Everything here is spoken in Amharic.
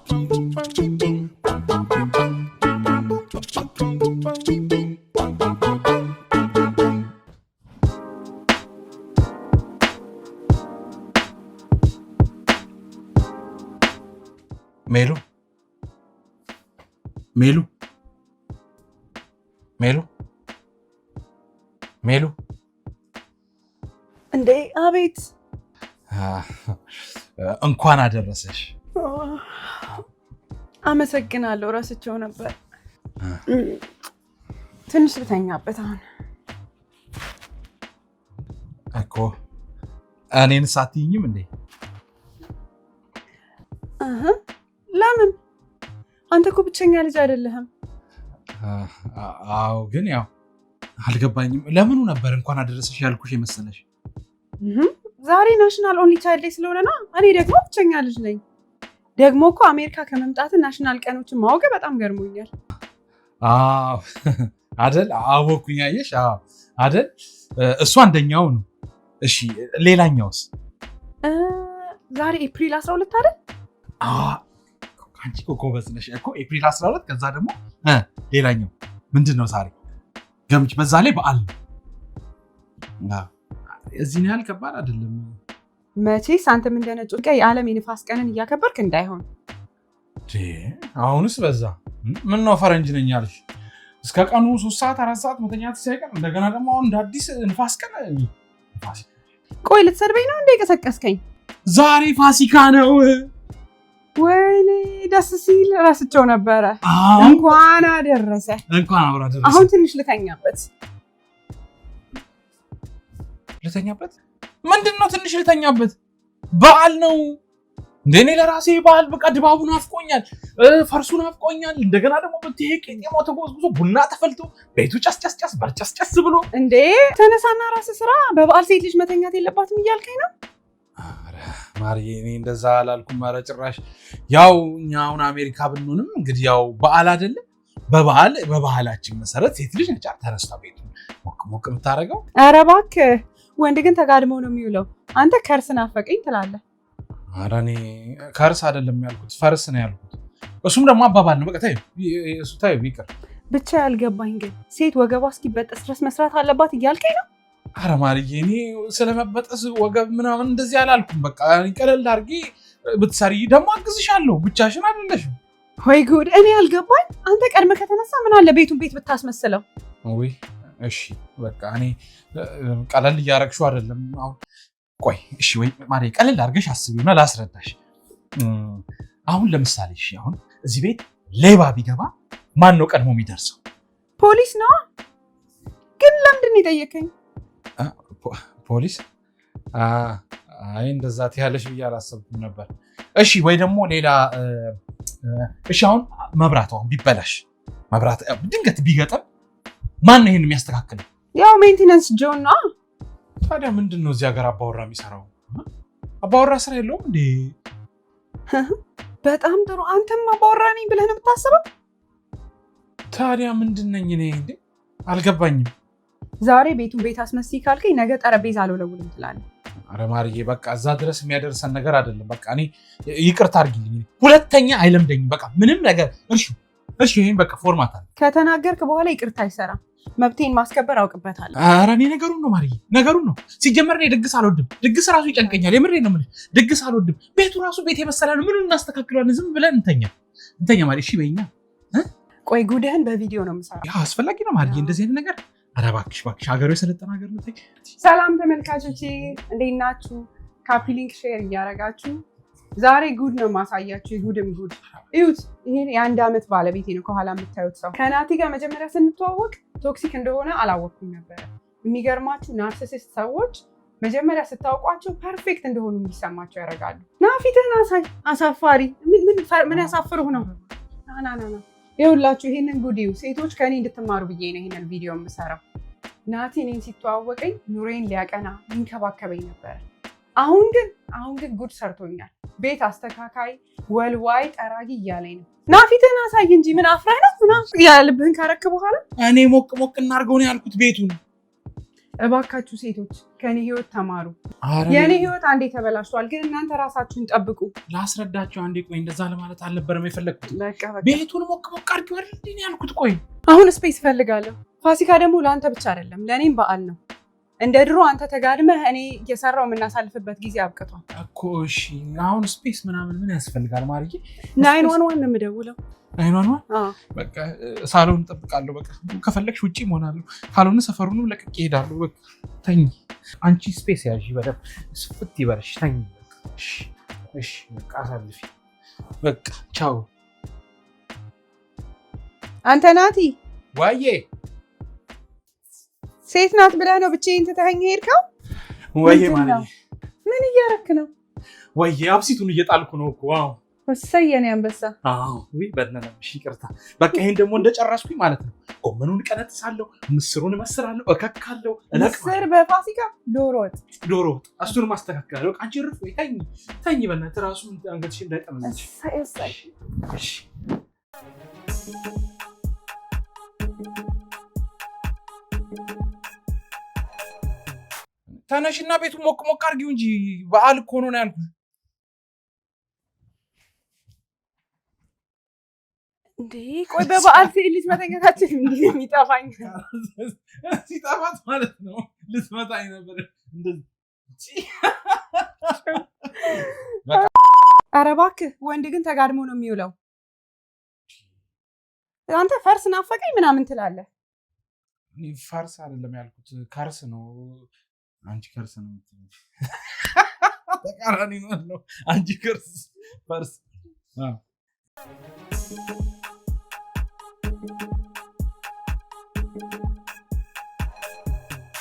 ሜሉ፣ ሜሉ፣ ሜሉ፣ ሜሉ! እንዴ፣ አቤት። እንኳን አደረሰሽ። አመሰግናለሁ። ረስቼው ነበር። ትንሽ ልተኛበት አሁን። እኮ እኔን ሳትይኝም እንዴ? ለምን? አንተ እኮ ብቸኛ ልጅ አይደለህም። አዎ፣ ግን ያው አልገባኝም። ለምኑ ነበር እንኳን አደረሰሽ ያልኩሽ የመሰለሽ? ዛሬ National Only Child Day ስለሆነ ነው። እኔ ደግሞ ብቸኛ ልጅ ነኝ። ደግሞ እኮ አሜሪካ ከመምጣት national ቀኖችን ማወቅ በጣም ገርሞኛል። አዎ አደል? አወኩኝ። አየሽ? አዎ አደል? እሱ አንደኛው ነው። እሺ፣ ሌላኛውስ? ዛሬ ኤፕሪል 12 አይደል? አንቺ እኮ ጎበዝ ነሽ እኮ። ኤፕሪል 12፣ ከዛ ደግሞ ሌላኛው ምንድን ነው ዛሬ? ገምች። በዛ ላይ በዓል ነው። እዚህን ያህል ከባድ አይደለም። መቼስ አንተም እንደ ነጮች የዓለም የንፋስ ቀንን እያከበርክ እንዳይሆን። አሁንስ በዛ። ምን ነው ፈረንጅ ነኝ አልሽ? እስከ ቀኑ 3 ሰዓት 4 ሰዓት መተኛት ሳይቀር እንደገና ደግሞ አሁን እንደ አዲስ ንፋስ ቀን። ቆይ፣ ልትሰድበኝ ነው እንደ የቀሰቀስከኝ? ዛሬ ፋሲካ ነው። ወይኔ ደስ ሲል፣ ረስቸው ነበረ። እንኳን አደረሰ። እንኳን አብሮ አደረሰ። አሁን ትንሽ ልተኛበት። ልተኛበት? ምንድን ነው ትንሽ ልተኛበት? በዓል ነው እንደ እኔ ለራሴ በዓል በቃ ድባቡ ናፍቆኛል፣ ፈርሱ ናፍቆኛል። እንደገና ደግሞ ብትሄ ቄጤማው ተጎዝጉዞ፣ ቡና ተፈልቶ፣ ቤቱ ጨስ ጨስ ጨስ በርጨስ ጨስ ብሎ። እንዴ፣ ተነሳና ራስህ ስራ። በበዓል ሴት ልጅ መተኛት የለባትም እያልከኝ ነው? ኧረ ማርዬ፣ እኔ እንደዛ አላልኩም። ኧረ ጭራሽ። ያው እኛ አሁን አሜሪካ ብንሆንም እንግዲህ ያው በዓል አይደለም፣ በበዓል በባህላችን መሰረት ሴት ልጅ ነጫ ተነስታ ቤቱ ሞቅ ሞቅ የምታደርገው። ኧረ እባክህ፣ ወንድ ግን ተጋድሞ ነው የሚውለው። አንተ ከርስ ናፈቀኝ ትላለህ። ኧረ እኔ ከርስ አይደለም ያልኩት፣ ፈርስ ነው ያልኩት። እሱም ደግሞ አባባል ነው። በቃ ተይው፣ እሱ ተይው ይቅር። ብቻ ያልገባኝ ግን ሴት ወገቧ እስኪበጠስ ድረስ መስራት አለባት እያልከኝ ነው? ኧረ ማርዬ፣ እኔ ስለመበጠስ ወገብ ምናምን እንደዚህ አላልኩም። በቃ ቀለል አድርጌ ብትሰሪ ደግሞ አግዝሻለሁ። ብቻሽን አይደለሽም። ወይ ጉድ! እኔ ያልገባኝ አንተ ቀድመህ ከተነሳ ምን አለ ቤቱን ቤት ብታስመስለው? ውይ እሺ፣ በቃ እኔ ቀለል እያረግሽው አይደለም አሁን። ቆይ እሺ፣ ወይ ማርዬ፣ ቀለል አድርገሽ አስቢውና ላስረዳሽ። አሁን ለምሳሌ እሺ፣ አሁን እዚህ ቤት ሌባ ቢገባ ማን ነው ቀድሞ የሚደርሰው? ፖሊስ ነዋ። ግን ለምንድን ነው የጠየከኝ? ፖሊስ? አይ፣ እንደዛ ትያለሽ ብዬ አላሰብኩም ነበር። እሺ፣ ወይ ደግሞ ሌላ፣ እሺ፣ አሁን መብራት አሁን ቢበላሽ፣ መብራት ድንገት ቢገጥም ማን ነው ይሄን የሚያስተካክለው? ያው maintenance ጆን ነዋ። ታዲያ ምንድን ነው እዚህ ሀገር አባወራ የሚሰራው? አባወራ ስራ የለውም እንዴ? በጣም ጥሩ። አንተም አባወራ ነኝ ብለህ ነው የምታስበው? ታዲያ ምንድን ነኝ እኔ እንዴ? አልገባኝም። ዛሬ ቤቱን ቤት አስመስይ ካልከኝ ነገ ጠረጴዛ አልወለውልም ትላለህ። ኧረ ማርዬ፣ በቃ እዛ ድረስ የሚያደርሰን ነገር አይደለም። በቃ እኔ ይቅርታ አድርጊልኝ። ሁለተኛ አይለምደኝም። በቃ ምንም ነገር እርሹ፣ እሺ፣ ይሄን በቃ format አለ። ከተናገርክ በኋላ ይቅርታ አይሰራም። መብቴን ማስከበር አውቅበታለሁ። ኧረ እኔ ነገሩን ነው ማርዬ፣ ነገሩን ነው። ሲጀመር እኔ ድግስ አልወድም። ድግስ ራሱ ይጨንቀኛል። የምሬን ነው የምልሽ። ድግስ አልወድም። ቤቱ ራሱ ቤት የመሰለ ነው። ምኑን እናስተካክለዋለን? ዝም ብለን እንተኛ እንተኛ። ማርዬ፣ እሺ በይኛ። ቆይ፣ ጉድህን በቪዲዮ ነው የምሰራው። ያ አስፈላጊ ነው ማርዬ፣ እንደዚህ አይነት ነገር? ኧረ እባክሽ እባክሽ፣ ሀገሩ የሰለጠነ ሀገር ነው። ተይ። ሰላም ተመልካቾቼ፣ እንዴት ናችሁ? Copy link share እያደረጋችሁ ዛሬ ጉድ ነው የማሳያችሁ። የጉድም ጉድ እዩት። ይሄን የአንድ ዓመት ባለቤቴ ነው ከኋላ የምታዩት ሰው። ከናቲ ጋር መጀመሪያ ስንተዋወቅ toxic እንደሆነ አላወቅኩም ነበረ። የሚገርማችሁ narcissist ሰዎች መጀመሪያ ስታውቋቸው perfect እንደሆኑ እንዲሰማቸው ያደርጋሉ። ና ፊትህን አሳይ፣ አሳፋሪ። ምን ያሳፍርህ ነው? ና ና ና፣ ይኸውላችሁ ይሄንን ጉድ እዩ። ሴቶች ከእኔ እንድትማሩ ብዬ ነው ይሄንን ቪዲዮ የምሰራው። ናቲ እኔን ሲተዋወቀኝ ኑሬን ሊያቀና ሊንከባከበኝ ነበረ። አሁን ግን ጉድ ሰርቶኛል። ቤት አስተካካይ፣ ወልዋይ፣ ጠራጊ እያለኝ ነው። ና ፊትህን አሳይ እንጂ ምን አፍረህ ነው? ና፣ ያልብህን ካረክ በኋላ። እኔ ሞቅ ሞቅ እናድርገው ነው ያልኩት ቤቱን። እባካችሁ ሴቶች ከኔ ህይወት ተማሩ። የእኔ ህይወት አንዴ ተበላሽቷል፣ ግን እናንተ ራሳችሁን ጠብቁ። ላስረዳቸው አንዴ። ቆይ እንደዛ ለማለት አልነበረም የፈለግኩት። ቤቱን ሞቅ ሞቅ አድርጊው አይደል እንዴ ያልኩት። ቆይ አሁን space እፈልጋለሁ። ፋሲካ ደግሞ ለአንተ ብቻ አይደለም ለእኔም በዓል ነው። እንደ ድሮ አንተ ተጋድመህ እኔ እየሰራው የምናሳልፍበት ጊዜ አብቅቷል እኮ። እሺ አሁን space ምናምን ምን ያስፈልጋል ማርዬ? 911 ነው የምደውለው። 911 በቃ ሳሎን እጠብቃለሁ። በቃ ከፈለግሽ ውጪ እሆናለሁ፣ ካልሆነ ሰፈሩንም ለቅቄ እሄዳለሁ። በቃ ተኝ፣ አንቺ space ያዢ በደምብ ስፍት ይበለሽ። ተኝ። እሺ በቃ አሳልፊ። በቃ ቻው። አንተ ናቲ። ዋዬ። ሴት ናት ብለህ ነው ብቻዬን ትተኸኝ ሄድከው? ወይዬ ማለት ምን እያረክ ነው? ወይዬ አብሲቱን እየጣልኩ ነው እኮ። አዎ። እሰይ የኔ አንበሳ። አዎ ውይ በእናትሽ ይቅርታ። በቃ ይሄን ደግሞ እንደጨረስኩኝ ማለት ነው ጎመኑን ቀነጥሳለሁ፣ ምስሩን እመስራለሁ፣ እከካለሁ። ምስር በፋሲካ? ዶሮ ወጥ። ዶሮ ወጥ እሱንም አስተካክላለሁ። በቃ አንቺ እርፍ ወይ ተኝ ተኝ፣ በእናትህ ራሱ አንገትሽ እንዳይጠመዝሽ። እሰይ እሰይ። እሺ። ተነሽና ቤቱን ሞቅ ሞቅ አድርጊው እንጂ በዓል እኮ ነው ያልኩሽ። እንዴ ቆይ በበዓል ሴት ልጅ መተኛታችን እንዲህ ነው የሚጠፋኝ። ሲጠፋት ማለት ነው ልትመታኝ ነበር። እንደዚህ። ኧረ እባክህ ወንድ ግን ተጋድሞ ነው የሚውለው። አንተ ፈርስ ናፈቀኝ ምናምን ትላለህ። እኔ ፈርስ አይደለም ያልኩት ከርስ ነው። አንቺ ከርስ ነው የምትይኝ። ተቃራኒ ነው። አንቺ ከርስ ፈርስ። አዎ።